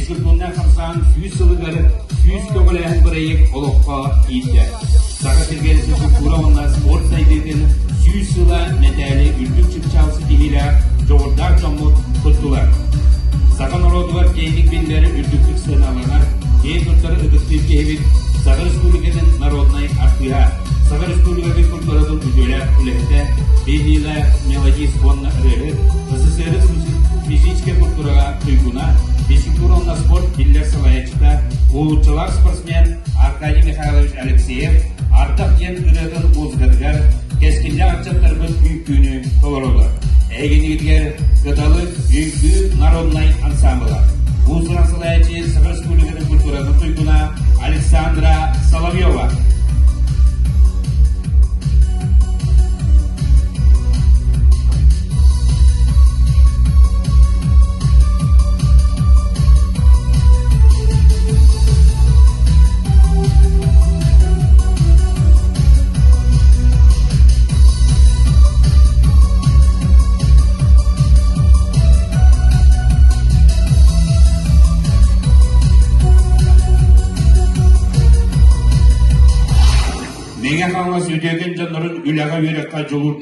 Физкультурнай хамсааһын 100 сылыгар 100 көҕүлээһин бырайыак олоххо киирдэ. Саха сиригэр физкультура уонна спорт сайдыытын 100 сыла мэтээли үрдүк чыпчаал ситиһиилээх дьоҕурдаах дьоммут туттулар. Саха норуотугар киэҥник биллэр үрдүктүк сыаналанар, киэн туттар ытыктыыр киһибит Саха Республикатын народнай артыыһа, Саха Республикатын культуратын үтүөлээх үлэһитэ, биллиилээх мелодист уонна ырыаһыт, СССР физическэй культураҕа туйгуна, физкультура уонна спорт биллэр салайааччыта, уһулуччулаах спортсмен Аркадий Михайлович Алексеев Ардах диэн ырыатын музыкатыгар кэскиллээх ыччаттарбыт үҥкүүнү толороллор. Эһигинигитигэр Кыталык үҥкүү народнай ансамбла. Уус-уран салайааччы Саха Республикатын культуратын туйгуна Александра Соловьева. Мэҥэ Хаҥалас үтүөкэн дьоннорун үлэҕэ-үөрэххэ дьулуур.